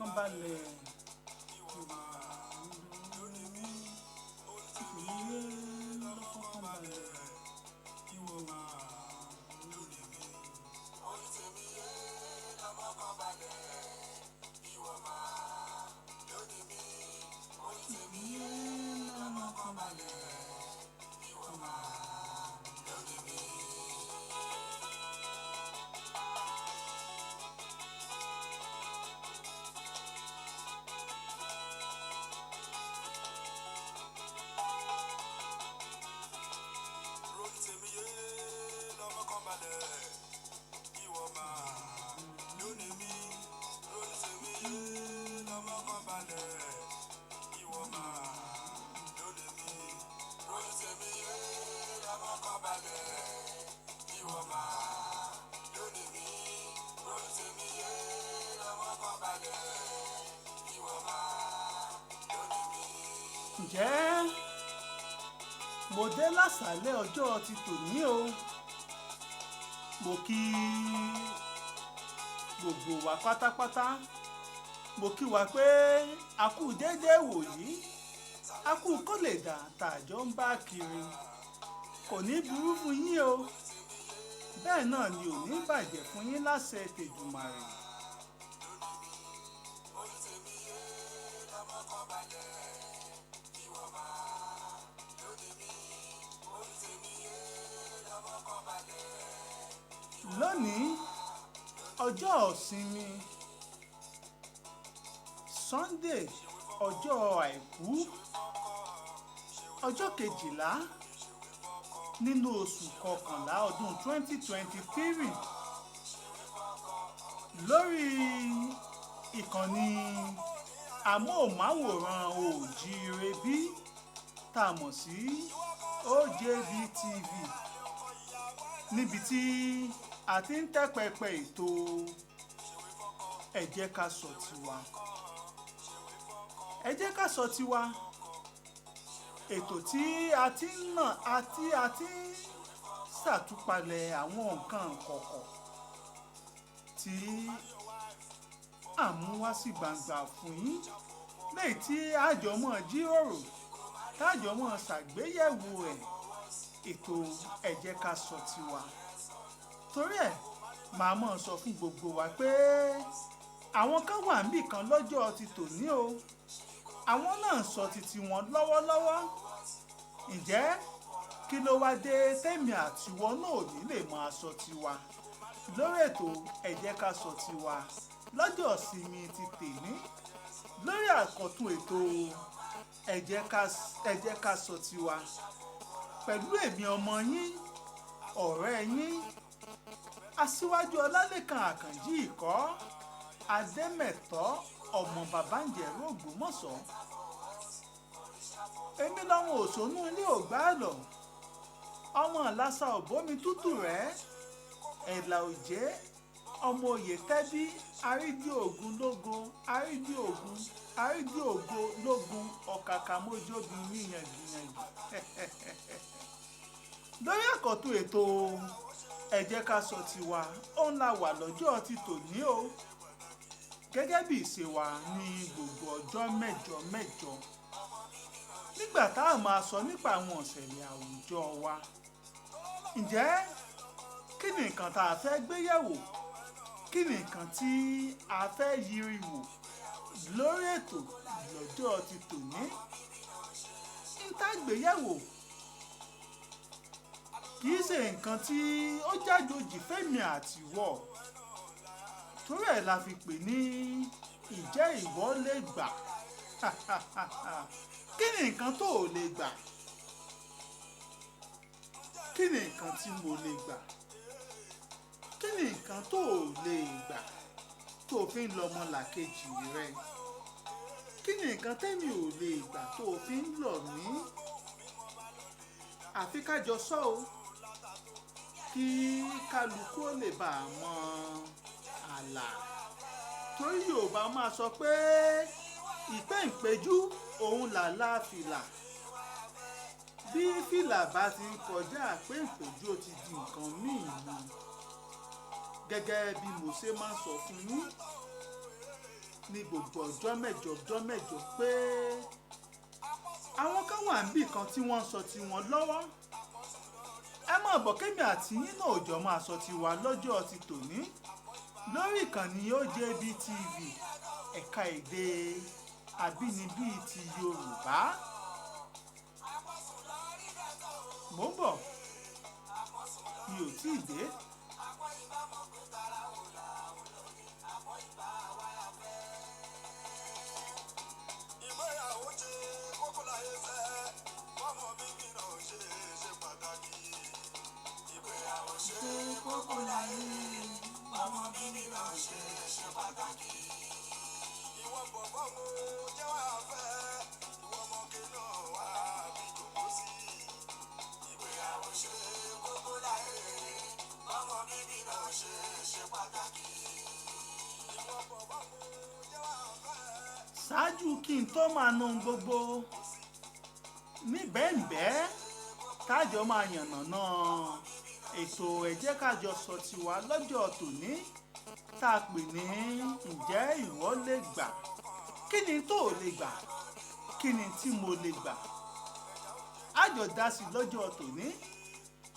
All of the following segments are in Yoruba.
Lọ́mọkàn balẹ̀. Ìfìyé lọ́fọ̀kàn balẹ̀. Ìfìyé lọ́mọkàn balẹ̀. Ronú tèmi yé lọ́mọkàn balẹ̀, ìwọ máa lónìí mi. Ronú tèmi yé lọ́mọkàn balẹ̀, ìwọ máa lónìí mi. Ronú tèmi yé lọ́mọkàn balẹ̀, ìwọ máa lónìí mi. Ronú tèmi yé lọ́mọkàn balẹ̀, ìwọ máa lónìí mi. Ǹjẹ́ mo dé lásàálẹ̀ ọjọ́ ti tòní o. Mo kí gbogbo wa pátápátá. Mo kí wa pé a kú déédéé wòyí. A kú kó lè dà tàjọ ń bá kiri. Kò ní burú fún yín o. Bẹ́ẹ̀ náà ni ò ní bàjẹ́ fún yín láṣẹ tèdùmàrè. Lónìí, ọjọ́ ìsinmi, Sunday, ọjọ́ àìkú, ọjọ́ kejìlá nínú oṣù kọkànlá ọdún 2023, lórí ìkànnì amóhùnmáwòrán Oòjíire Bí tá a mọ̀ sí OJB TV, níbi tí a ti ń tẹ́ pẹpẹ ètò Ẹ jẹ́ ká sọ tiwa. Ẹ jẹ́ ká sọ tiwa. Ètò tí a ti ń nà àti a ti ń ṣàtúpalẹ̀ àwọn nǹkan kọ̀ọ̀kan tí à ń mú wá sí gbangba fún yín. Léyìí tí àjọ mọ́ jíròrò, tájọ mọ́ ṣàgbéyẹ̀wò ẹ̀, ètò Ẹ jẹ́ ká sọ tiwa. Torí ẹ̀, màá mọ̀ sọ fún gbogbo wa pé àwọn kan wà níbí kan lọ́jọ́ ti tòní o. Àwọn náà ń sọ titi wọn lọ́wọ́lọ́wọ́. Ǹjẹ́ kí ló wá dé tèmi àtiwọ́ náà ò ní lè máa sọ tiwa lórí ètò Ẹ jẹ́ ká sọ tiwa lọ́jọ́ ìsinmi ti tèní lórí àkọ́tún ètò Ẹ jẹ́ ká sọ tiwa pẹ̀lú èmi ọmọ yín, ọ̀rẹ́ yín, Aṣíwájú Ọlálékan Àkànjí Ìkọ́, Adémẹ̀tọ́, ọmọ bàbá ń jẹ̀rú Ògbómọ̀ṣọ́. Èmi lọ́mọ òṣónú ilé ògbàlọ̀, ọmọ ìlàsà òbómi tútù rẹ̀, ẹ̀là òjé, ọmọ oyè tẹ́bí, àrídì ògún lógo, àrídì ògún, àrídì ògo lógun, ọ̀kàkà mójóbi ní yàngìyàngì. Lórí àkọ́tún ètò Ẹ jẹ́ ká sọ tiwa, ó ń la wà lọ́jọ́ ti tòní o. Gẹ́gẹ́ bí ìṣe wa ní gbogbo ọjọ́ mẹ́jọ mẹ́jọ. Nígbà tá a máa sọ nípa àwọn ìṣẹ̀lẹ̀ àwùjọ wa. Ǹjẹ́ kí ni nǹkan tá a fẹ́ gbé yẹ̀wò? Kí ni nǹkan tí a fẹ́ yiri wò lórí ètò lọ́jọ́ ti tòní? N tá gbé yẹ̀wò kì í ṣe nǹkan tí ó jájòjì fẹ́mi àtiwọ́. Torí ẹ̀ la fi pè ní ìjẹ́ ìwọ lè gbà. Kí ni nǹkan tó ò lè gbà? Kí ni nǹkan tí mo lè gbà? Kí ni nǹkan tó ò lè gbà tó fi ń lọ ọmọlàkejì rẹ? Kí ni nǹkan tẹ́mi ò lè gbà tó fi ń lọ̀ mí? Àfi ká jọ sọ o, kí kálukú ó lè bá a mọ àlà. Torí Yorùbá máa sọ pé ìpéǹpéjú òun làlà fìlà. Bí fìlà bá ti ń kọjá ìpéǹpéjú, ó ti di nǹkan míì nù. Gẹ́gẹ́ bí mo ṣe máa ń sọ fún yín. Ní gbogbo ọjọ́ mẹ́jọ ọjọ́ mẹ́jọ pé àwọn kan wà níbì kan tí wọ́n ń sọ tiwọn lọ́wọ́. Ẹ máa bọ̀ kémi àti yín náà òjò máa sọ tiwa lọ́jọ́ ti tòní lórí ìkànnì OJB TV, ẹ̀ka èdè àbínibí ti Yorùbá. Mò ń bọ̀, mi ò tí ì dé. Ìgbéyàwó ṣe kókó láyé fẹ́, fọ́mọ bíbí náà ṣe ṣe pàtàkì. Ìgbéyàwó ṣe kókó láyé, fọ́mọ bíbí náà ṣe ṣe pàtàkì. Ìwọ bọ̀bọ̀ mo jẹ́ wá fẹ́, ìwọ ọmọge náà wá bí jòkó sí. Ìgbéyàwó ṣe kókó láyé, fọ́mọ bíbí náà ṣe ṣe pàtàkì. Ìwọ bọ̀bọ̀ mo jẹ́ wá fẹ́. Ṣáájú kí n tó máa nu gbogbo ní bẹ́ẹ̀nbẹ́ẹ́ kájọ máa yànnàná ètò Ẹ Jẹ́ Ká Jọ Sọ Tiwa lọ́jọ́ tòní tá a pè ní Ǹjẹ́ Ìwọ Lè Gbà? Kí ni tó o lè gbà? Kí ni tí mo lè gbà? Àjọ dá sí lọ́jọ́ tòní,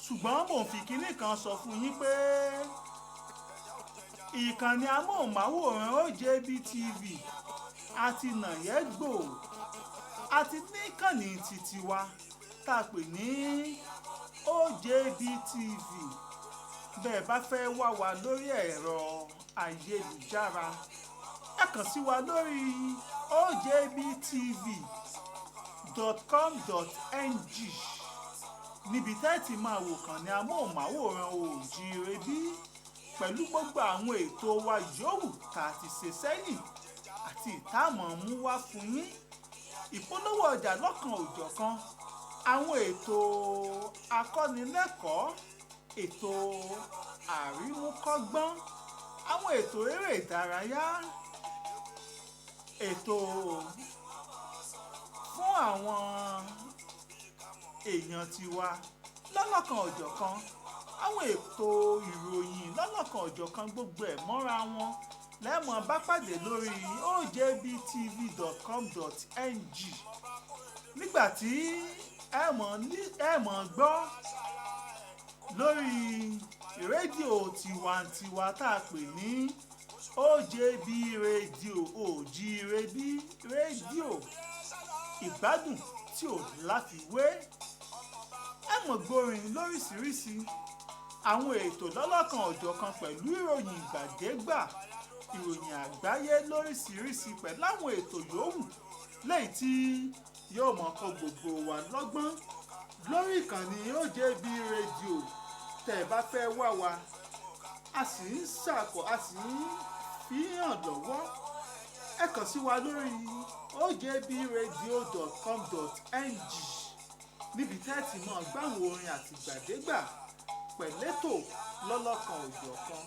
ṣùgbọ́n mò ń fi kinní kan sọ fún yín pé ìkànnì amóhùnmáwòrán OJB TV àti Nàyẹ́gbò àti níkànnì títí wa tá a pè ní OJB TV. Bẹ́ẹ̀ bá fẹ́ wá wa lórí ẹ̀rọ ayélujára, ẹ kàn sí wa lórí ojbtv.com.ng níbi tẹ́ ẹ ti máa wò kàn ní amóhùnmáwòrán Oòjíire bí pẹ̀lú gbogbo àwọn ètò wa yòówù tá a ti ṣe sẹ́yìn àti ìtààmú mú wá fún yín, ìpolówó ọjà lọ́kan òjọ̀kan, àwọn ètò akọ́nilẹ́kọ̀ọ́, ètò àrímúkọ́gbọ́n, àwọn ètò eré ìdárayá, ètò fún àwọn èèyàn tiwa lọ́lọ́kan òjọ̀kan, àwọn ètò ìròyìn lọ́lọ́kan òjọ̀kan, gbogbo ẹ̀ mọ́ra wọn lẹ́mọ̀ bá pàdé lórí ojbtv.com.ng nígbà tí ẹ mọ̀ gbọ́ lórí rédíò tiwantiwa tá a pè ní OJB rédíò, Oòjíire bí rédíò, ìgbádùn tí ò láfiwé. Ẹ mọ̀ gbórin lóríṣiríṣi, àwọn ètò lọ́lọ́kan òjọ̀kan pẹ̀lú ìròyìn ìgbàdégbà, ìròyìn àgbáyé lóríṣiríṣi pẹ̀lú àwọn ètò yòówù léyìí tí yóò mọ̀ kọ́ gbogbo wa lọ́gbọ́n lórí ìkànnì OJB rédíò. Tẹ́ ẹ bá fẹ́ wá wa, a sì ń ṣàkó, a sì ń fi hàn lọ́wọ́. Ẹ kàn sí wa lórí ojbradio.com.ng níbi tẹ́ ẹ ti máa gbáwọn orin àtìgbàdégbà pẹ̀lẹ́tò lọ́lọ́kan òjọ̀kan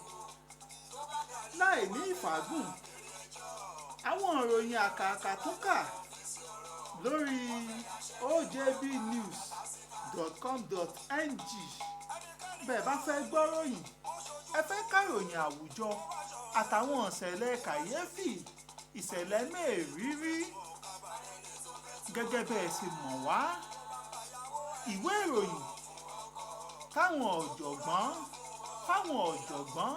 láì ní ìfàgùn. Àwọn ìròyìn àkàkà tó kà lórí ojbnews.com.ng. Bẹ́ẹ̀ bá fẹ́ gbọ́ròyìn, ẹ fẹ́ kàròyìn àwùjọ àtàwọn ìṣẹ̀lẹ̀ kàyéfì, ìṣẹ̀lẹ̀ mẹ́ẹ̀ẹ́rìírí gẹ́gẹ́ bẹ́ẹ̀ ṣe mọ̀ wá, ìwé ìròyìn táwọn ọ̀jọ̀gbọ́n fáwọn ọ̀jọ̀gbọ́n,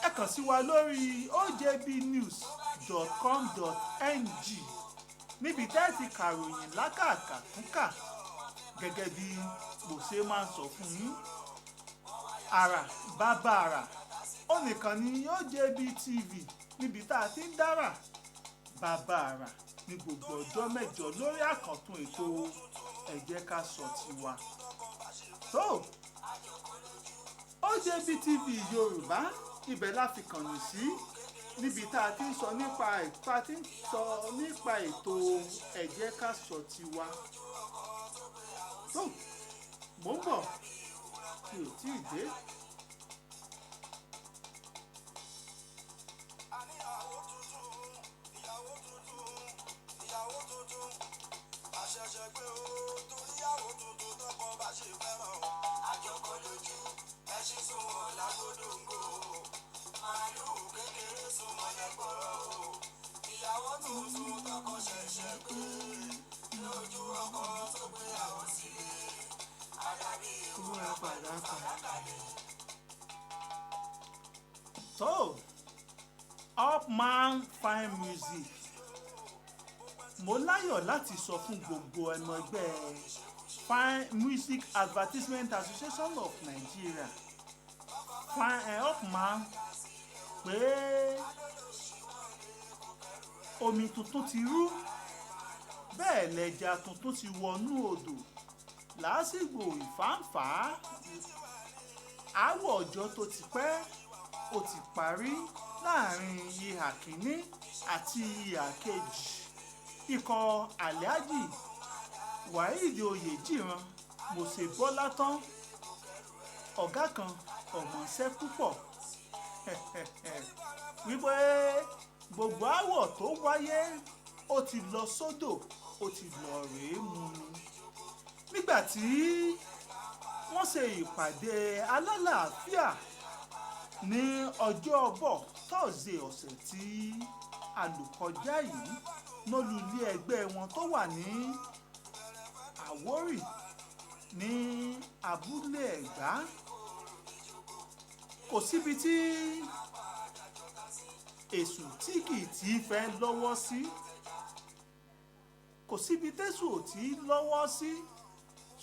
ẹ kàn sí wa lórí ojbnews.com.ng níbi tẹ́ ẹ ti kàròyìn lákàkà túnkà gẹ́gẹ́ bí mo ṣe máa ń sọ fún yín. Àrà bàbá àrà ó nìkan ni OJB TV níbi tá a ti ń dára bàbá àrà ní gbogbo ọjọ́ mẹ́jọ lórí àkàntún ètò Ẹ Jẹ́ Ká Sọ Tiwa. Tó OJB TV Yorùbá, ibẹ̀ la fi kànnì sí níbi tá a ti ń sọ nípa tá a ti ń sọ nípa ètò Ẹ Jẹ́ Ká Sọ Tiwa. Tó mò ń bọ̀, mi ò tí ì dé. Àníyàwó tuntun, ìyàwó tuntun, ìyàwó tuntun. Àṣẹ̀ṣẹ̀ gbé o, toríyàwó tuntun tọkọ bá ṣe fẹ́ràn o. Àjọkọ lójú, ẹṣin sunwọ̀n lágbódòǹgò. Màálùú kékeré súnmọ́ lẹ́gbọ̀rọ̀. Ọkọ tó gbéyàwó sílé, àdàbí Wúrà wúrà fàdákà. fàdákà ni. So, Upman Fine Music, mo láyọ̀ láti sọ fún gbogbo ọmọ ẹgbẹ́ Fine Music Advertisement Association of Nigeria, Fine Upman, pé omi tuntun ti rú, bẹ́ẹ̀ lẹja tuntun ti wọnú odò. Lásìkò ìfàǹfà aáwọ̀ ọjọ́ tó ti pẹ́ ó ti parí láàrin ìhà kínní àti ìhà kejì ikọ̀ Alhaji Waheed Oyèdìran Mose Bọ́látán, ọ̀gá kan ọ̀mọ̀ọ́sẹ́ púpọ̀, wípé gbogbo aáwọ̀ tó wáyé ó ti lọ sódò, ó ti lọ rèé mu ni. Nígbà tí wọ́n ṣe ìpàdé alálàáfíà ní ọjọ́bọ̀ tọ́sídẹ̀ẹ́ ọ̀sẹ̀ tí a lò kọjá yìí lólú ilé ẹgbẹ́ wọn tó wà ní Àwórì ní abúlé Ẹ̀gbá, kò síbi tí èṣù tí kì í ti fẹ́ lọ́wọ́ sí, kò síbi tẹ́sù ò tí lọ́wọ́ sí.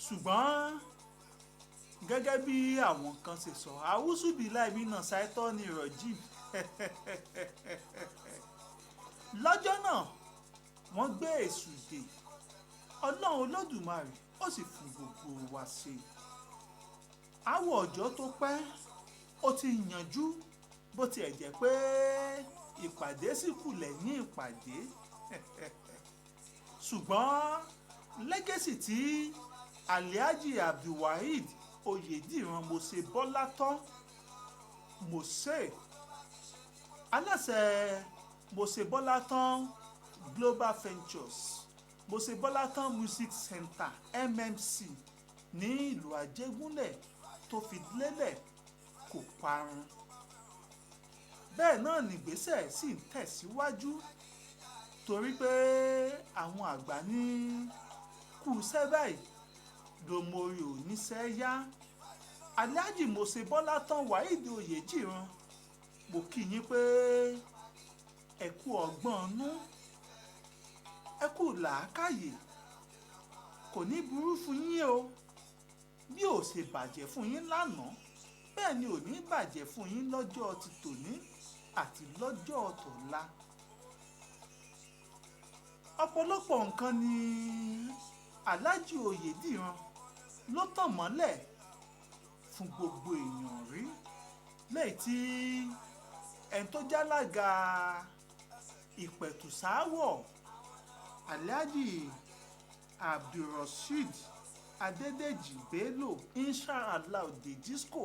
Ṣùgbọ́n gẹ́gẹ́ bí àwọn kan ṣe sọ, àwùsùbí láìmí náà ṣàìtọ́ ní rọ̀jì. Lọ́jọ́ náà wọ́n gbé èṣù dè, Ọlọ́run Olódùmarè ó sì fún gbogbo wa ṣe. Aáwọ̀ ọjọ́ tó pẹ́ ó ti yanjú, bó tiẹ̀ jẹ́ pé ìpàdé sì kù lẹ́yìn ìpàdé. Ṣùgbọ́n lẹ́gẹ̀sì tí Alhaji Abdulwaheed Oyèdìran Mose Bọ́látán Mose, aláṣẹ Mose Bọ́látán Global Ventures, Mose Bọ́látán Music Center MMC ní ìlú Àjẹgúnlẹ̀ tó fi lélẹ̀ kò parun. Bẹ́ẹ̀ náà nìgbésẹ̀ sì ń tẹ̀síwájú, torí pé àwọn àgbà ní kú iṣẹ́ báyìí ló mórí oníṣẹ́ yá. Alhaji Mose Bọ́látán Waheed Oyèdìran, mo kí yín pé ẹ kú ọgbọ́n inú, ẹ kú làákàyè, kò ní burú fún yín o. Bí ò ṣe bàjẹ́ fún yín lánàá, bẹ́ẹ̀ ni ò ní bàjẹ́ fún yín lọ́jọ́ ti tòní àti lọ́jọ́ tọ̀la. Ọ̀pọ̀lọpọ̀ nǹkan ni Alhaji Oyèdìran ló tàn mọ́lẹ̀ fún gbogbo èèyàn rí, lẹ́yìn tí ẹni tó jálága ìpẹ̀tùsááwọ̀ Alhaji Abdulrasheed Adédèjì Bello Inshallah de Disco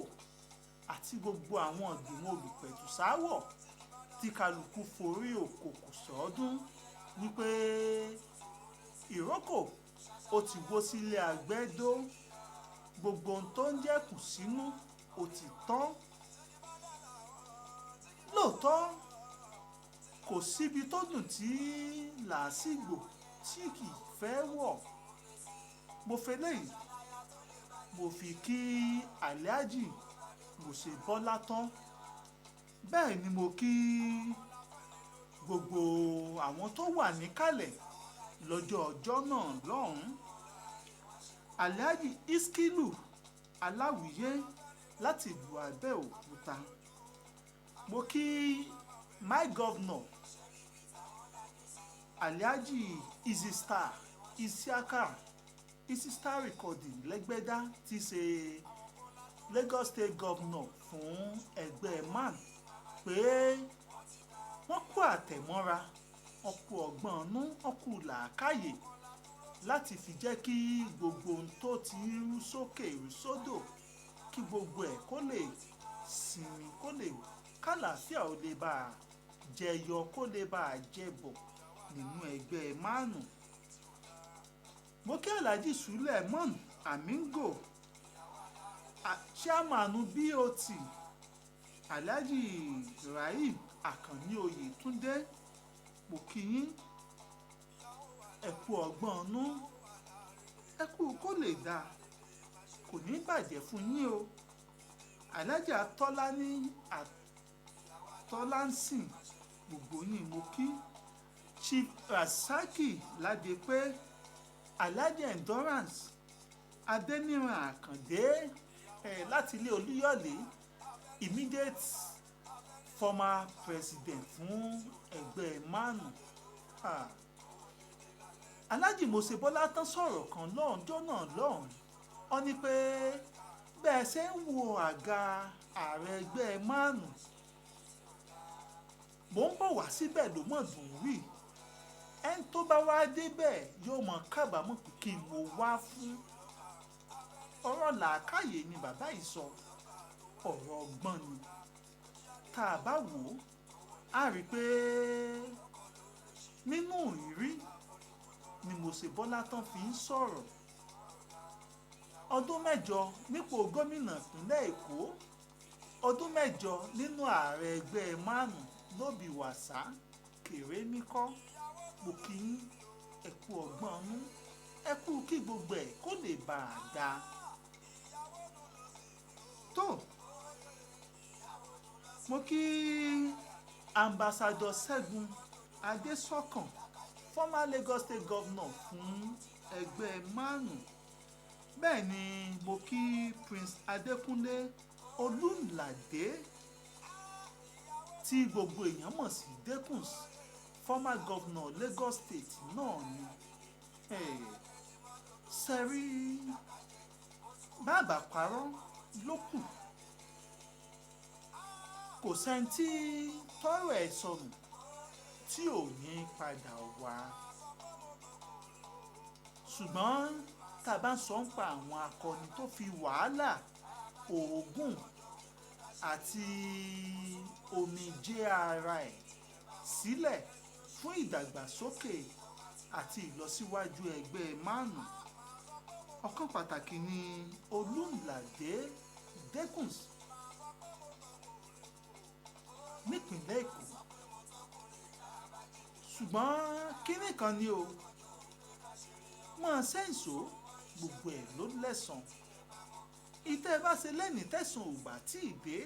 àti gbogbo àwọn ìgbìmọ̀ olùpẹ̀tùsááwọ̀ tí kálukú forí òkòkò sọ́dún wípé ìrókò ó ti wó sílé àgbẹ̀dó, gbogbo ohun tó ń jẹ́kùn sínú ó ti tán. Lóòótọ́ kò síbi tó dùn tí làásìgbò tí kì í fẹ́ wọ̀. Mo fẹlẹ́yìí mo fi kí Alhaji Mose Bọ́látán, bẹ́ẹ̀ ni mo kí gbogbo àwọn tó wà níkàlẹ̀ lọ́jọ́ ọjọ́ náà lọ́hùn-ún. Alhaji Iskilu Aláwìyé láti ìlú Abẹ́òkúta, mo kí my governor Alhaji Easy Star Isiaka, Easy Star Recording lẹ́gbẹ́dá, tí í ṣe Lagos State Governor fún ẹgbẹ́ MAN, pé wọ́n kú àtẹ̀mọ́ra, wọ́n kú ọgbọ́n inú, wọ́n kú làákàyè láti fi jẹ́ kí gbogbo ohun tó ti ń rú sókè rú sódò kí gbogbo ẹ̀ kó lè sinmi, kó lè kálàáfíà, ó lè bá a jẹyọ, kó lè bá a jẹbọ̀ nínú ẹgbẹ́ MAN. Mo kí Alhaji Suleiman Amingo, chairman BOT, Alhaji Rahim Akànní Oyètúndé, mo kí yín, ẹ kú ọgbọ́n inú. Ẹ kú kó lè dáa, kò ní bàjẹ́ fún yín o. Alájà Tọ́lá ní Àtọ́lánsìn, gbogbo yín mo kí. Chief Rasaki Ládépé, Alájà Endurance Adéníran Àkàndé láti ilé Olúyọ̀lé, immediate former president fún ẹgbẹ́ MANU. Alhaji Mose Bọ́lá tán sọ̀rọ̀ kan lọ́jọ́ náà lọ́hùn-ún. Ó ní pé bẹ́ẹ̀ ṣe ń wo àga ààrẹ ẹgbẹ́ MANU, mò ń bọ̀ wá síbẹ̀ ló mọ̀ dùn wí. Ẹni tó bá wá débẹ̀ yóò mọ̀ kábàámọ̀ pé kí n mo wá fún. Ọ̀rọ̀ làákàyè ni bàbá yìí sọ, ọ̀rọ̀ ọgbọ́n ni. Tá a bá wò ó, a rí i pé nínú ìrírí ni Mose Bọ́lá tán fi ń sọ̀rọ̀. Ọdún 8 nípò gómìnà ìpínlẹ̀ Èkó, ọdún 8 nínú ààrẹ ẹgbẹ́ MANU lóbi wàsá kèrémí kọ́. Mo kí yín, ẹ kú ọgbọ́n ọnú, ẹ kú kí gbogbo ẹ̀ kó lè bá a dáa. Tó, mo kí Ambassador Ṣẹ́gun Adésọ̀kan, former Lagos State Governor fún ẹgbẹ́ MANU. Bẹ́ẹ̀ ni mo kí Prince Adékúnlé Olúnládé tí gbogbo èèyàn mọ̀ sí Dekuns, former governor Lagos State náà ni. Sẹ́rí bàbá parọ́ ló kù. Kò sẹ́ni tí tọ́rọ̀ ẹ̀ sọnù tí ò ní padà wá. Ṣùgbọ́n tá a bá ń sọ ń pa àwọn akọni tó fi wàhálà, òógùn àti omijé ara ẹ̀ sílẹ̀ fún ìdàgbàsókè àti ìlọsíwájú ẹgbẹ́ MANU, ọ̀kan pàtàkì ni Olúnládé Dekuns nípìnlẹ̀ Èkó. Ṣùgbọ́n kíní kan ni o, máa ṣẹ̀ǹsó gbogbo ẹ̀ ló lẹ́san. Ìtẹ́ bá ṣe lẹ́ni tẹ̀sán ò bá tí ì dé,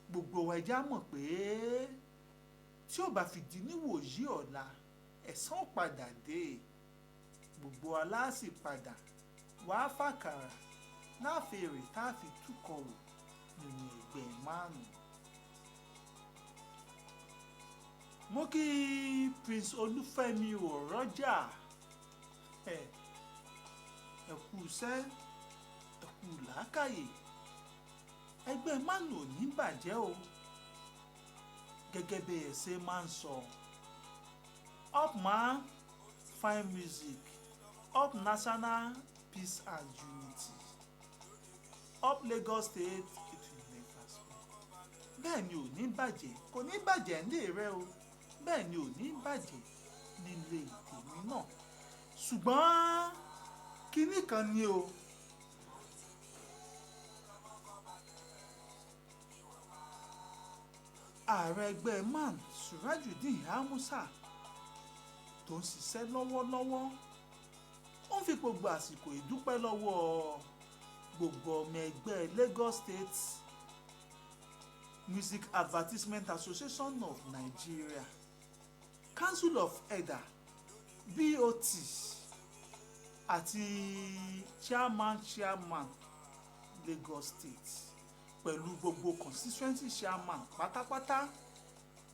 gbogbo wa ẹja mọ̀ pé tí ó bá fi di níwòyí ọ̀la, ẹ̀san ó padà dé. Gbogbo wa láàsì padà wá fàkàrà láfèrè tá a fi túkọ̀ wò nínú ẹgbẹ́ MANU. Mo kí Prince Olúfẹ́mi Òrọ́jà, ẹ kú iṣẹ́, ẹ kú làákàyè. Ẹgbẹ́ MANU ò ní bàjẹ́ o. Gẹ́gẹ́ bí ẹ ṣe máa ń sọ, up man fine music, up national peace and unity, up Lagos State, it will never spoil. Bẹ́ẹ̀ ni ò ní bàjẹ́, kò ní bàjẹ́ nílé rẹ o. Bẹ́ẹ̀ ni ò ní bàjẹ́ nílé tèmi náà. Ṣùgbọ́n kíní kan ni o. Ààrẹ ẹgbẹ́ MAN Surajudeen Amusa tó ń ṣiṣẹ́ lọ́wọ́lọ́wọ́, ó ń fi gbogbo àsìkò ìdúpẹ́ lọ́wọ́ gbogbo ọmọ ẹgbẹ́ Lagos State Music Advertisement Association of Nigeria, Council of Elder, BOT àti chairman Lagos State pẹ̀lú gbogbo constituency chairman pátápátá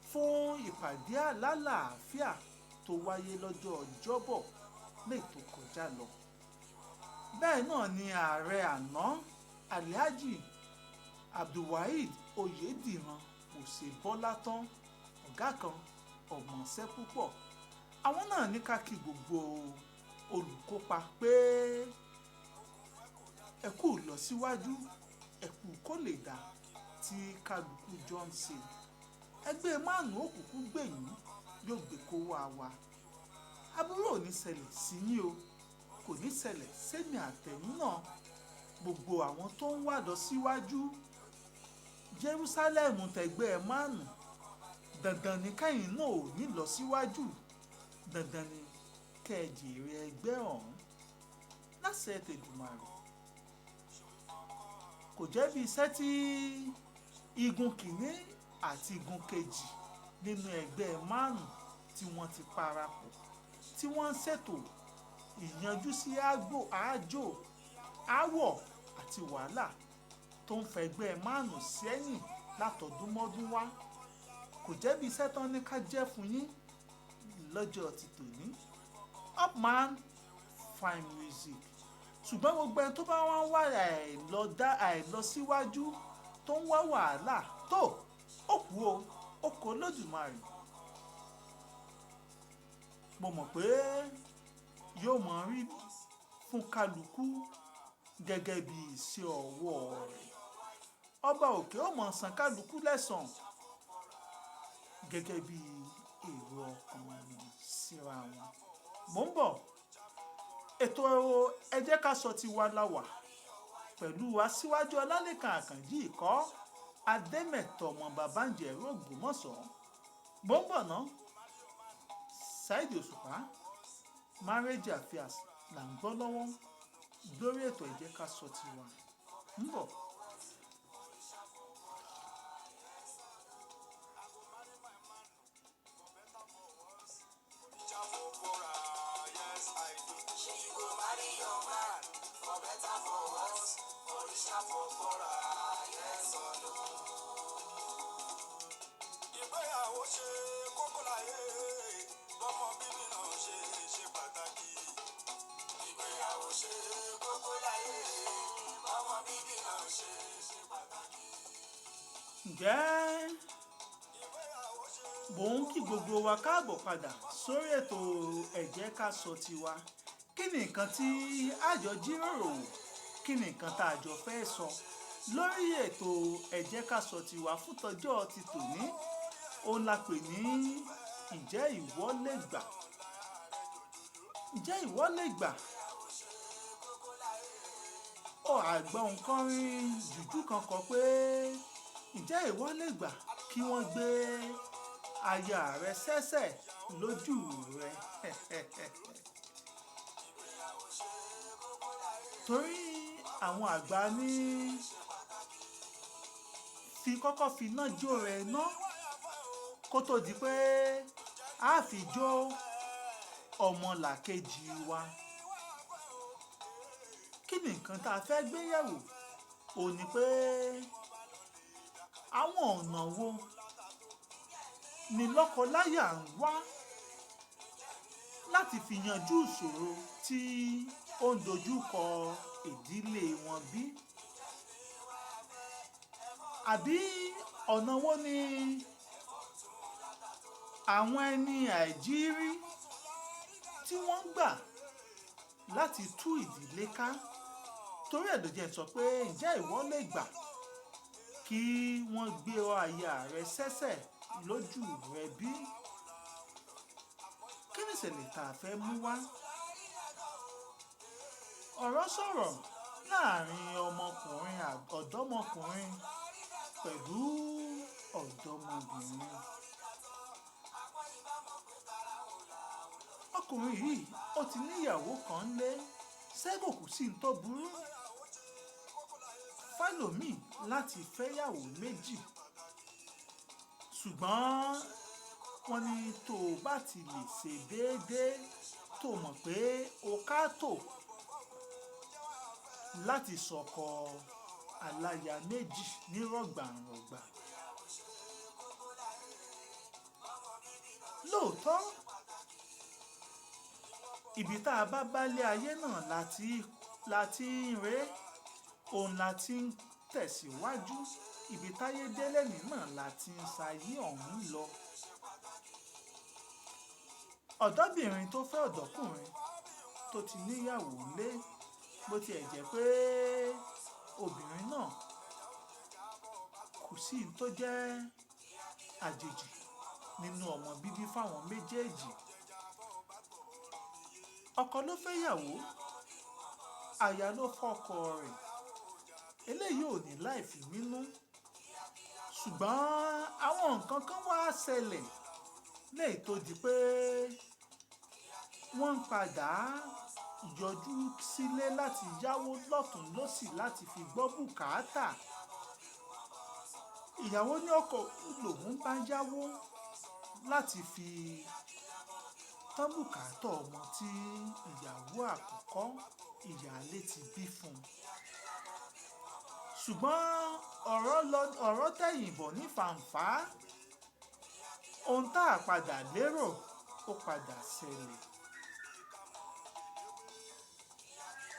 fún ìpàdé alálàáfíà tó wáyé lọ́jọ́ Ọjọ́bọ̀ lè tó kọjá lọ. Bẹ́ẹ̀ náà ni ààrẹ àná Alhaji Abdulwaheed Oyèdìran Mose Bọ́lá tán, ọ̀gá kan ọ̀mọ̀ọ́sẹ́ púpọ̀. Àwọn náà ní ká kí gbogbo olùkópa pé ẹ kú lọ síwájú, ẹ kú kó lè dà tí kálukú jọ ń ṣe. Ẹgbẹ́ MANU òkùnkùn gbẹ̀yìn yóò gbé kó wá wa. Aburú ò ní ṣẹlẹ̀ sí yín o, kò ní ṣẹlẹ̀ sẹ́mi àtẹ̀yìn náà. Gbogbo àwọn tó ń wá lọ síwájú Jerusalem tẹgbẹ́ MANU, dandan ni kẹ́yìn náà ò ní lọ síwájú, dandan ni kẹ́ ẹ jèrè ẹgbẹ́ ọ̀hún. Láṣẹ tèdùmàrè, kò jẹ́ bí iṣẹ́ tí igun kìíní àti igun kejì nínú ẹgbẹ́ márùn-ún tí wọ́n ti parapọ̀ tí wọ́n ń ṣètò ìyanjú sí àjò aáwọ̀ àti wàhálà tó ń fẹgbẹ́ márùn-ún sẹ́yìn látọdúnmọ́dún wá. Kò jẹ́ bí iṣẹ́ tán ní ká jẹ́ fún yín lọ́jọ́ ti tòní. Upman Fine Music. Ṣùgbọ́n gbogbo ẹni tó bá wá ń wá àìlọsíwájú, tó ń wá wàhálà tó, ó kú o, ó kó Olódùmarè. Mo mọ̀ pé yóò mọ̀ rí fún kálukú gẹ́gẹ́ bí iṣẹ́ ọwọ́ rẹ̀. Ọba òkè ó mọ̀ san kálukú lẹ́san gẹ́gẹ́ bí èrò ọkàn wọn síra wọn. Mò ń bọ̀. Ètò Ẹ Jẹ́ Ká Sọ Tiwa la wà pẹ̀lú Aṣíwájú Ọlálékan Àkànjí Ìkọ́ Adémẹ̀tọ̀ ọmọ Bàbáǹjẹ̀rú Ògbómọ̀ṣọ́. Mò ń bọ̀ ná. Saheed Òṣùpá, Marriage Affairs là ń gbọ́ lọ́wọ́ lórí ètò Ẹ Jẹ́ Ká Sọ Tiwa. Ń bọ̀. Ìgbéyàwó ṣe kókó láyé, bọ́mọ bíbí náà ṣe ṣe pàtàkì. Ìgbéyàwó ṣe kókó láyé, bọ́mọ bíbí náà ṣe ṣe pàtàkì. Ǹjẹ́ Ìgbéyàwó ṣe mò ń kí gbogbo wa káàbọ̀ padà sórí ètò Ẹ Jẹ́ Ká Sọ Tiwa. Kí ni nǹkan tí a jọ jíròrò wò? Kí ni nǹkan tá a jọ fẹ́ sọ lórí ètò Ẹ Jẹ́ Ká Sọ Tiwa fún tọjọ́ ti tòní? Òun la pè ní ǹjẹ́ ìwọ lè gbà? Ǹjẹ́ ìwọ lè gbà? Ó àgbà òǹkọrin jùjú kan kọ pé ǹjẹ́ ìwọ lè gbà kí wọ́n gbé aya rẹ sẹ́sẹ̀ lójú rẹ? Torí àwọn àgbà ní fi kọ́kọ́ fi iná jó rẹ ná kó tó di pé a fi jó ọmọlàkejì wa. Kí ni nǹkan tá a fẹ́ gbé yẹ̀wò? Ó ní pé àwọn ọ̀nà wo ni lọ́kọláya ń wá láti fi yanjú ìṣòro tí ó ń dojú kọ ìdílé wọn bí? Àbí ọ̀nà wo ni àwọn ẹni àìjírí tí wọ́n ń gbà láti tú ìdílé ká? Torí ẹ̀ ló jẹ́ sọ pé ǹjẹ́ ìwọ lè gbà kí wọ́n gbé ọ aya rẹ sẹ́sẹ̀ lójú rẹ bí? Kí ni ìṣẹ̀lẹ̀ tá a fẹ́ mú wá? Ọ̀rọ̀ sọ̀rọ̀ láàrin ọmọkùnrin ọ̀dọ́mọkùnrin pẹ̀lú ọ̀dọ́mọbìnrin. Ọkùnrin yìí ó ti ní ìyàwó kan lé, ṣé kò kú sí ń tó burú fẹ́lòmíì láti fẹ́yàwó méjì. Ṣùgbọ́n wọ́n ní tó o bá ti lè ṣe déédéé, tó mọ̀ pé o ká tò láti sọkọ aláya méjì ní rọ̀gbàrọ̀gbà. Lóòótọ́, ibi tá a bá bálé ayé náà la ti ń ré, òun la ti ń tẹ̀síwájú. Ibi táyé délé ní náà la ti ń ṣayé ọ̀hún lọ. Ọ̀dọ́bìnrin tó fẹ́ ọ̀dọ́kùnrin tó ti níyàwó lé, bó ti ẹ̀ jẹ́ pé obìnrin náà kò sí tó jẹ́ àjèjì nínú ọmọ bíbí fáwọn méjèèjì. Ọkọ ló fẹ́ ìyàwó, aya ló fọ́kọ rẹ̀. Eléyìí ò ní láìfì nínú. Ṣùgbọ́n àwọn nǹkan kan wá ṣẹlẹ̀ léyìí tó di pé wọ́n ń padà yọjú sílé láti yáwó lọ́tùn lósì láti fi gbọ́ bùkátà. Ìyàwó ní ọkọ lòun bá yáwó láti fi tán bùkátà ọmọ tí ìyàwó àkọ́kọ́ ìyáálé ti bí fún un. Ṣùgbọ́n ọ̀rọ̀ lọ, ọ̀rọ̀ tẹ̀yìn bọ̀ ní fàǹfà. Ohun tá a padà lérò ó padà ṣẹlẹ̀.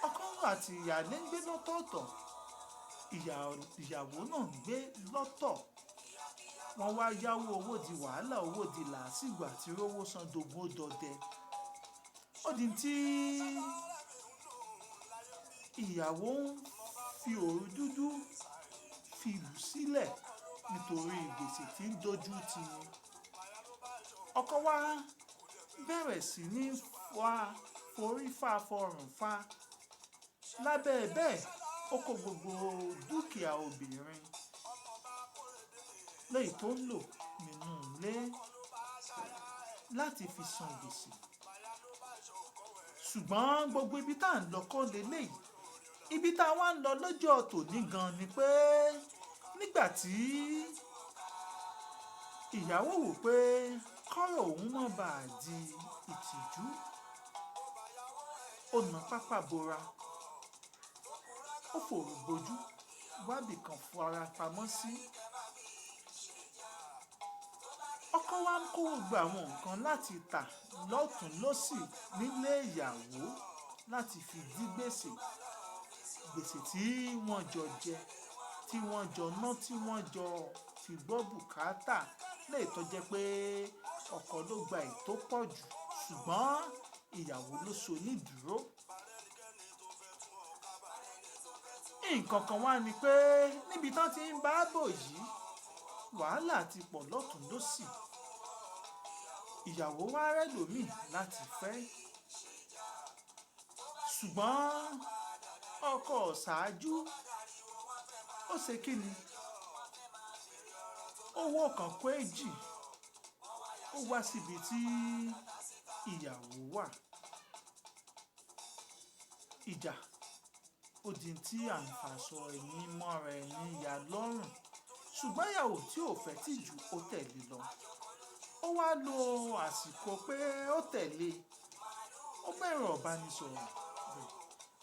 Ọkọ àti ìyáálé ń gbé lọ́tọ̀ọ̀tọ̀, ìyàwó náà ń gbé lọ́tọ̀. Wọ́n wá yáwó, owó di wàhálà, owó di làásìgbò àti rówó san dogun ó dọdẹ. Ó di tí ìyàwó ń fi òru dúdú fi lù sílẹ̀ nítorí gbèsè tí ń dojú ti ni. Ọkọ wá bẹ̀rẹ̀ sí ní fa forí fa fọrùn fa. Lábẹ́ bẹ́ẹ̀, ó kó gbogbo dúkìá obìnrin léyìí tó ń lò nínú ilé láti fi san gbèsè. Ṣùgbọ́n gbogbo ibi tá à ń lọ kọ́ leléyìí. Ibi tá a wá ń lọ lọ́jọ́ tòní gan ni pé nígbà tí ìyàwó wò pé kọ́rọ̀ òun má bà á di ìtìjú, ó na pápá bora, ó fòru bojú, wábì kan fara pamọ́ sí. Ọkọ wa ń kó gbogbo àwọn nǹkan láti tà lọ́tùn lósì nílé ìyàwó láti fi dí gbèsè. Gbèsè tí wọ́n jọ jẹ, tí wọ́n jọ ná, tí wọ́n jọ fi gbọ́ bùkátà léyìí tó jẹ́ pé ọkọ ló gba èyí tó pọ̀ jù, ṣùgbọ́n ìyàwó ló so nídùúró. Nǹkan kan wá ni pé níbi tí wọ́n ti ń bá bò yìí, wàhálà ti pọ̀ lọ́tùn lósì. Ìyàwó wá rẹ́lòmíì láti fẹ́. Ṣùgbọ́n ọkọ ṣáájú, ó ṣe kí ni? Owó kan kó èjì, ó wá síbi tí ìyàwó wà. Ìjà ó di tí à ń fàṣọ ẹni mọ́ra ẹni ya lọ́rùn. Ṣùgbọ́n ìyàwó tí ò fẹ́ tìjú ó tẹ̀lé lọ. Ó wá lo àsìkò pé ó tẹ̀lé. Ó bẹ̀rẹ̀ ọ̀bánisọ̀rọ̀ rẹ̀.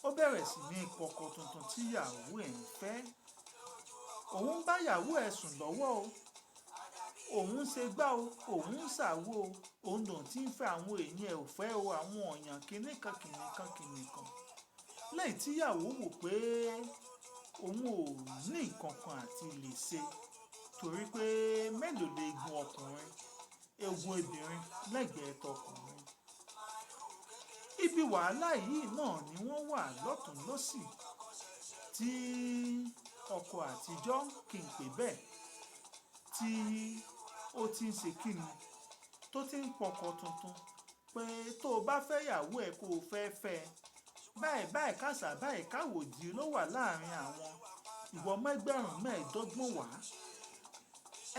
Ó bẹ̀rẹ̀ sí ní pọkọ tuntun tí ìyàwó ẹ̀ ń fẹ́. Òun bá ìyàwó ẹ̀ sùn lọ́wọ́ o. Òun ń ṣe gbá o, òun ń ṣàwo o. Òun lòun tí ń fẹ́ àwọn èèyàn ẹ̀ ò fẹ́ o, àwọn èèyàn kìnìkan kìnìkan kìnìkan. Lẹ́yìn tí ìyàwó wò pé òun ò ní nǹkan kan àti lè ṣe torí pé mélòó lè gun ọkùnrin, egun obìnrin lẹ́gbẹ̀ẹ́ tọkùnrin. Ibi wàhálà yìí náà ni wọ́n wà lọ́tùn lósì tí ọkọ àtijọ́ kì ń pè bẹ́ẹ̀ tí ó ti ń ṣe kíni tó ti ń pọkọ tuntun pé tó o bá fẹ́ ìyàwó ẹ kó o fẹ́ fẹ́ ẹ. Báyìí báyìí kàṣà báyìí káwòdì ló wà láàrin àwọn. Ìwọ mẹ́gbẹ̀rún mẹ́ẹ̀ẹ́dọ́gbọ̀n wá,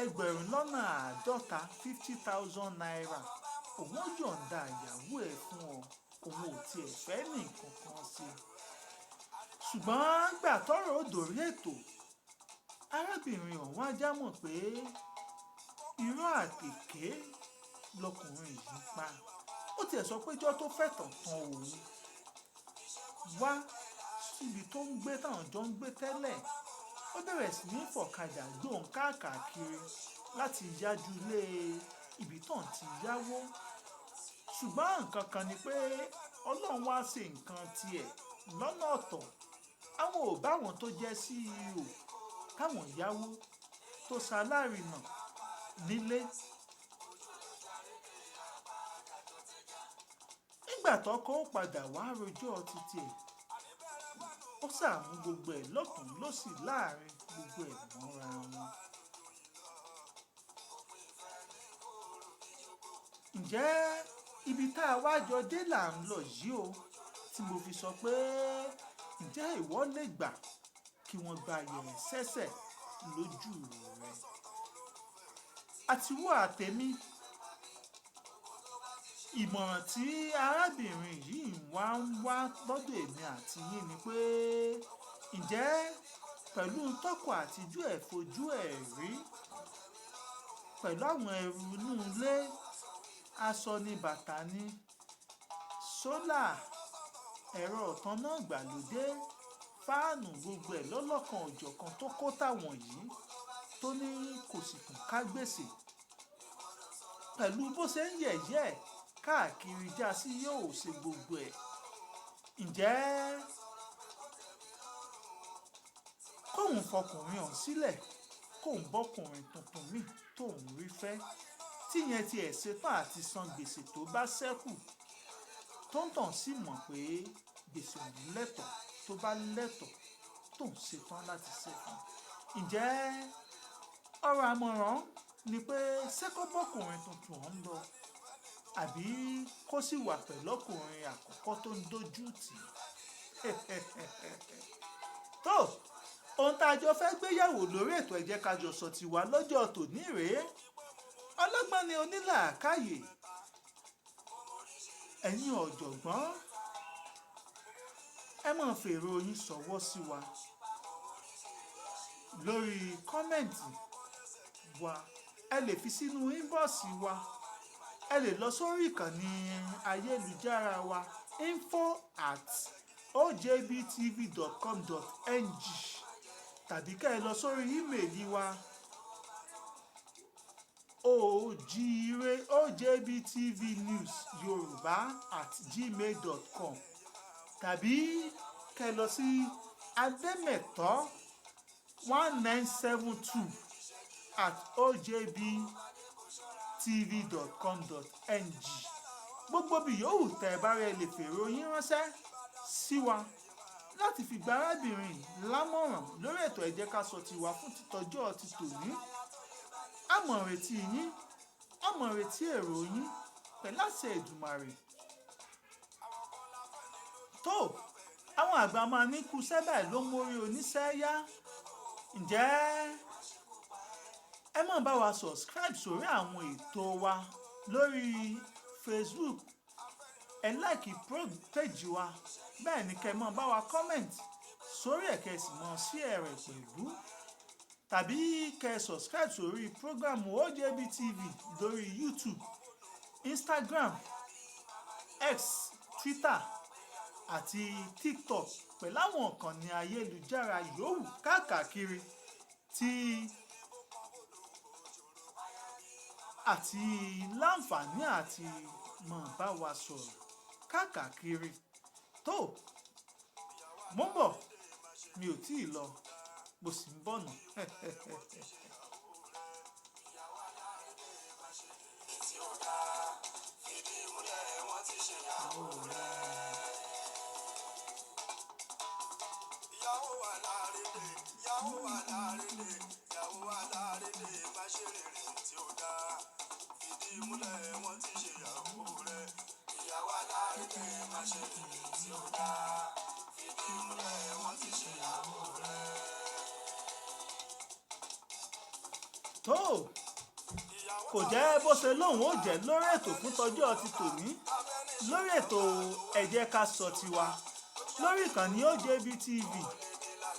ẹgbẹ̀rún lọ́nà àádọ́ta, 50,000 naira. Òun ó yọ̀ǹda ìyàwó ẹ fún ọ. Òun ò tiẹ̀ fẹ́ ní nǹkan kan ṣe. Ṣùgbọ́n gbà tọ́rọ̀ ó dòrí ètò, arábìnrin ọ̀hún á já mọ̀ pé irọ́ àtèké lọkùnrin yìí ń pa. Ó tiẹ̀ sọ pé ijọ́ tó fẹ́ tàn tán òun wá síbi tó ń gbé táwọn jọ ń gbé tẹ́lẹ̀. Ó bẹ̀rẹ̀ sí ní fọ̀kadà gbóhùn káàkiri láti yájú ilé ibi tó ń ti yáwó. Ṣùgbọ́n nǹkan kan ni pé Ọlọ́run wá ṣe nǹkan tiẹ̀ lọ́nà ọ̀tọ̀. Àwọn ò bá wọn tó jẹ́ CEO táwọn yáwó tó ṣalárinà nílé. Nígbà tọ́kọ ó padà wá rojọ́ títí ẹ̀, ó ṣàmú gbogbo ẹ̀ lọ́tùn lósì láàrin gbogbo ẹ̀ mọ́ra wọn. Ǹjẹ́ ibi tá a wá jọ dé là ń lọ yìí o, tí mo fi sọ pé ǹjẹ́ ìwọ lè gbà kí wọ́n gba yẹ̀ sẹ́sẹ̀ lójú rẹ? Àtiwọ́ àtẹ̀mí. Ìmọ̀ràn tí arábìnrin yìí ń wá lọ́dọ̀ èmi àti yín ni pé, ǹjẹ́ pẹ̀lú tọkọ àtijú ẹ̀ fojú ẹ̀ rí, pẹ̀lú àwọn ẹrù inú ilé, aṣọ ni, bàtà ni, sólà, ẹ̀rọ ìtànná ìgbàlódé, fáànù, gbogbo ẹ̀ lọ́lọ́kan òjọ̀kan tó kó táwọn yìí tó ní kò sì tún ká gbèsè. Pẹ̀lú bó ṣe ń yẹ̀yẹ́ ẹ̀ káàkiri já sí yóò ṣe gbogbo ẹ̀. Ǹjẹ́ kóun fọkùnrin ọ̀hún sílẹ̀, kóun bọ́kùnrin tuntun míì tóun rí fẹ́, tíyẹn ti ẹ̀ ṣetán àti san gbèsè tó bá ṣẹ́kù, tó ń tàn sí mọ̀ pé gbèsè òun lẹ́tọ̀ọ́, tó bá lẹ́tọ̀ọ́ tóun ṣetán láti ṣe fún un. Ǹjẹ́ ọ̀rọ̀ àmọ̀ràn ni pé ṣé kó bọ́kùnrin tuntun ọ̀hún lọ, àbí kó sì wà pẹ̀lú ọkùnrin àkọ́kọ́ tó ń dojú tì í? Tó, ohun tá a jọ fẹ́ gbéyàwó lórí ètò Ẹ Jẹ́ Ká Jọ Sọ Tiwa lọ́jọ́ tòní rèé. Ọlọ́gbọ́n ni onílàákàyè, ẹ̀yin ọ̀jọ̀gbọ́n, ẹ máa fèrò yín ṣọwọ́ sí wa lórí kọ́mẹ̀ǹtì wa. Ẹ lè fi sínú íńbọ̀sì wa, ẹ lè lọ sórí ìkànnì ayélujára wa info@ojbtv.com.ng, tàbí ká ẹ lọ sórí ímeèlì wa ojbtvnewsyoruba@gmail.com, tàbí ká ẹ lọ sí ademeto1972@ojbtv.com.ng. Gbogbo bí yòówù tẹ́ ẹ bá rẹ lè fèrò yín ránṣẹ́ sí wa láti fi gba arábìnrin lámọ̀ràn lórí ètò Ẹ Jẹ́ Ká Sọ Tiwa fún títọ́jọ́ ti tòní. A mọ̀ retí yín, a mọ̀ retí èrò yín pẹ̀lú àṣẹ Èdùmàrè. Tó, àwọn àgbà máa ní kú sẹ́bẹ̀ ló mórí oníṣẹ́ yá. Ǹjẹ́ ẹ máa bá wa subscribe sórí àwọn ètò wa lórí Facebook, ẹ like page wa, bẹ́ẹ̀ ni kẹ́ ẹ máa bá wa comment sórí ẹ̀, kẹ́ ẹ sì máa share rẹ̀ pẹ̀lú, tàbí kẹ́ ẹ subscribe sórí program OJB TV lórí YouTube, Instagram, X, Twitter àti TikTok, pẹ̀lú àwọn ìkànnì ayélujára yòówù káàkiri tí àti láǹfààní àti máa bá wa sọ̀rọ̀ káàkiri. Tó, mo ń bọ̀, mi ò tíì lọ, mo sì ń bọ̀ nà. Ìyàwó wa lárédè, ìyàwó wa lárédè, ìyàwó wa lárédè, má ṣe rere tí ó dáa. Fìdí múlẹ̀ wọ́n ti ṣe ìyàwó rẹ̀. Ìyàwó alárédè, má ṣe rere tí ó dáa. Fìdí múlẹ̀ wọ́n ti ṣe ìyàwó rẹ̀. Tó, kò jẹ́ bó ṣe lóun ó jẹ́ lórí ètò fún tọjọ́ ti tòní lórí ètò Ẹ Jẹ́ Ká Sọ Tiwa lórí ìkànnì OJB TV,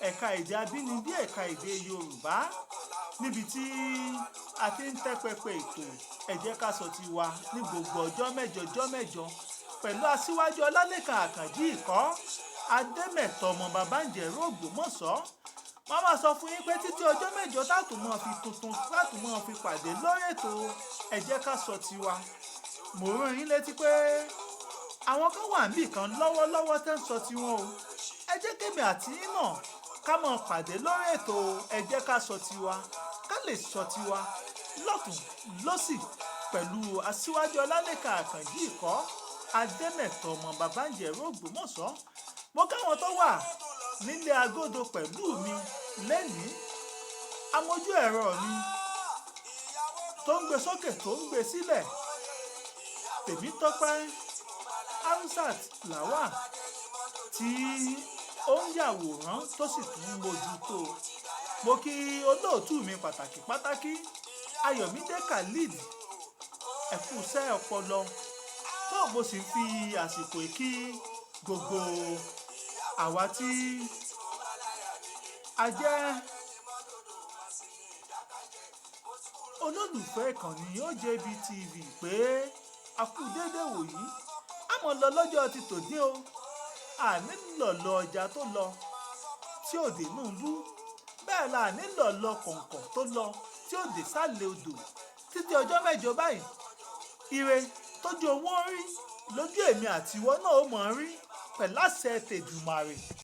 ẹ̀ka èdè abínibí, ẹ̀ka èdè Yorùbá, níbi tí a ti ń tẹ́ pẹpẹ ètò Ẹ Jẹ́ Ká Sọ Tiwa ní gbogbo ọjọ́ mẹ́jọ ọjọ́ mẹ́jọ pẹ̀lú aṣíwájú Ọlálékan Àkànjí Ìkọ́ Adémẹ̀tọ́ ọmọ bàbá ń jẹ̀rọ Ògbómọ̀ṣọ́. Wọ́n máa sọ fún yín pé títí ọjọ́ mẹ́jọ tátù máa fi tuntun tátù máa fi pàdé lórí ètò Ẹ Jẹ́ Ká Sọ Tiwa. Mò ń rán yín létí pé àwọn kan wà níbì kan lọ́wọ́lọ́wọ́ tẹ́ ń sọ tiwọn o. Ẹ jẹ́ kémi àti yín náà ká máa pàdé lórí ètò Ẹ Jẹ́ Ká Sọ Tiwa, ká lè sọ tiwa lọ́tùn lósì pẹ̀lú aṣíwájú Ọlálékan Àkànjí Ìkọ́ Adémẹ̀tọ́ ọmọ bàbá ń jẹ̀rọ Ògbómọ̀ṣọ́. Mo káwọn tó wà nílé agodo pẹ̀lú mi lẹ́nìí, amójú ẹ̀rọ mi tó ń gbé sókè tó ń gbé sílẹ̀, Tèmítọ́pẹ́ Hamzat Lawal tí ó ń yàwòrán tó sì tún ń mójútó. Mo kí olóòtú mi pàtàkì pàtàkì Ayọ̀mídé Khalid, ẹ̀kú iṣẹ́ ọpọlọ. Tó mo sì ń fi àsìkò yìí kí gbogbo àwa tí a jẹ́ olólùfẹ́ ìkànnì OJB TV pé a kú déédéé wòyí. A mọ̀ lọ lọ́jọ́ ti tòní o, àní lọ̀lọ̀ ọjà tó lọ tí òde nù ń bú, bẹ́ẹ̀ la àní lọ̀lọ̀ kọ̀ǹkọ̀ tó lọ tí òde sálẹ̀ odò títí ọjọ́ mẹ́jọ báyìí. Ire tójú owó ń rí lójú èmi àtiwọ́ náà ó mọ̀ ń rí pẹ̀láṣẹ tèdùmàrè.